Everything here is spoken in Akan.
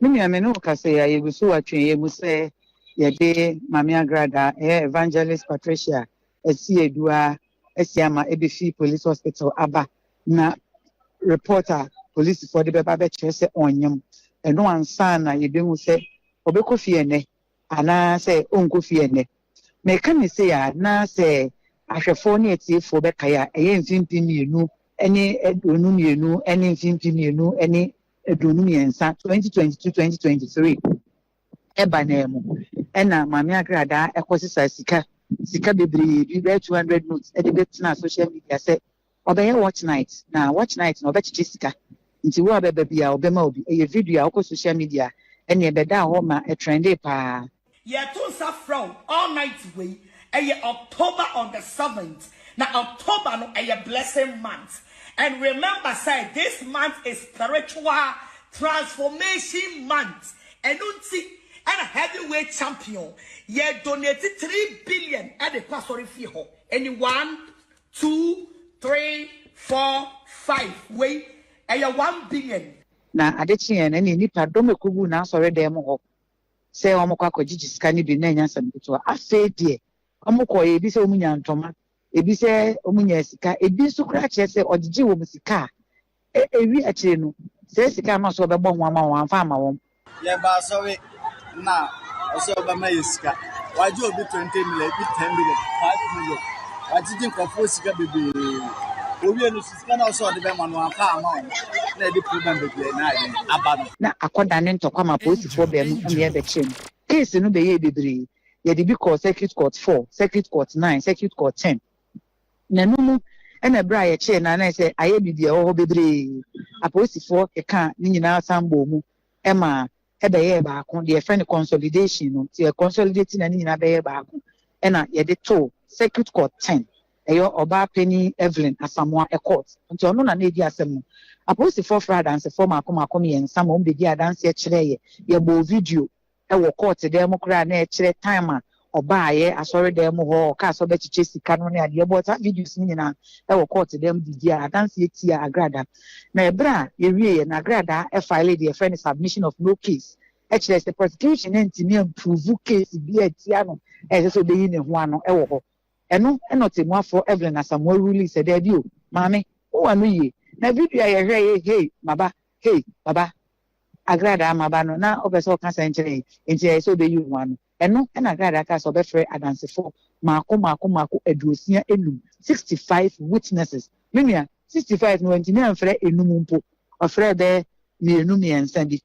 Me nua, me ne wo kasa yi a, yɛgu so wɔ atwenyɛ mu sɛ yɛde Maame Agradaa, ɛyɛ Evangelist Patricia Asieduaa Asiamah ɛbɛfi Police Hospital aba na report a polisifoɔ de bɛba bɛkyerɛ sɛ ɔnyem. Ɛno ansa na yɛbɛhu sɛ ɔbɛkɔ fie ɛnnɛ anaa sɛ ɔnkɔ fie ɛnnɛ. Meka ne sei a, na sɛ ahwɛfoɔ ne atiefoɔ bɛkae a, ɛyɛ mfe 2022 ne mfe 2023, 2022, 2023 ɛba naa mu ɛna Maame Agradaa ɛkɔsesa sika bebree bi bɛyɛ 200 notes ɛde bɛtena social media sɛ ɔbɛyɛ watch night, na watch night na ɔbɛkyekyɛ sika, nti wo a bɛba bi a ɔbɛma obi. Ɛyɛ video a wokɔ social media ɛne ɛbɛda hɔ ma ɛtrende paa. Yɛto nsa frɛ wo all night wei, ɛyɛ October on the 7th, na October no ɛyɛ blessing month, and remember say this month is spiritual transformation month. Ɛno nti ɛna Heavyweight Champion yɛ donate 3 billion ɛde kɔ asɔre fie hɔ. Ɛni 1, 2, 3, 4, 5, wei ɛyɛ 1 billion. Na ade kyeeɛ no, ɛne nnipa dɔm ɛkɔguu n'asɔre dan mu hɔ sɛ wɔn kɔ akɔgyegye sika no bi na ɛnya asɛm ketewa. Afei deɛ wɔn kɔɔ, ebi sɛ wɔn nya ntoma, ebi sɛ wɔn nya sika, ebi nso koraa kyerɛ sɛ ɔgyegye wɔn sika a ewi akyire no sɛ sika no nso ɔbɛbɔ ho ama wɔn, amfa ama wɔn. Yɛba asɔre na ɔsɛ ɔbɛma yɛ sika. Wagye obi 20 million, ebi 10 million, 5 million. Wagyegye nkurɔfoɔ sika bebree. Owie no so, sika na ɔsɛ ɔde bɛma no, amfa ama wɔn, na ɛde problem bebree na ayɛ aba no. Na akɔda ne ntɔkwa ma polisifoɔ bɛn mu ɛna yɛbɛkyerɛ mu. Case no bɛyɛ bebree, yɛde bi kɔɔ Circuit Court 4, Circuit Court 9, Circuit Court 10, na ɛno mu ɛna ɛberɛ a yɛkyerɛ na anan sɛ ayɛ biribi a ɛwɔ hɔ bebree, apolisifoɔ keka ne nyinaa san bɔ mu ɛma ɛbɛyɛɛ baako deɛ yɛfrɛ no consolidation no. Nti yɛ consolidate na ne nyinaa bɛyɛ baako, ɛna yɛde too Circuit Court 10, ɛyɛ ɔbaa panyin Evelyn Asamoah court. Nti ɔno na na-edi asɛm no. Apolisifoɔ frɛ adansefoɔ mako mako mmiɛnsa ma wɔn bɛdi adanseɛ kyerɛ yɛ. Yɛbɔ video ɛwɔ court dan mu koraa na ɛkyerɛ time a ɔbaayɛ asɔre dan mu hɔ, ɔkaa sɛ ɔbɛkyekyɛ sika no ne adeɛ. Bɔ saa videos no nyinaa ɛwɔ court dan mu didi a adanseɛ tia Agrada. Na ɛberɛ a yɛwie yɛ na Agrada ɛfile deɛ yɛfrɛ no submission of no case, ɛkyerɛ sɛ prosecution ntumi amprove case bi a ɛtia no, ɛsɛ sɛ ɔbɛyi ne ho ano ɛwɔ hɔ. Ɛno ɛna ɔtɛmuafoɔ Evelyn Asamoah rule sɛ daabi o, maame, wowɔ no yie na video a yɛhwɛ yɛ, hey maba, hey baba Agradaa maba no na ɔpɛ sɛ ɔka sɛ nkyerɛ yi, nti ɛyɛ sɛ ɔbɛyi ho ano. Ɛno ɛna Agradaa ka sɛ ɔbɛfrɛ adansefoɔ maako maako maako 65, 65 witnesses. Me nua, 65 no, wɔntumi amfrɛ enum mpo, ɔfrɛ bɛɛ mmienu mmiɛnsa bi.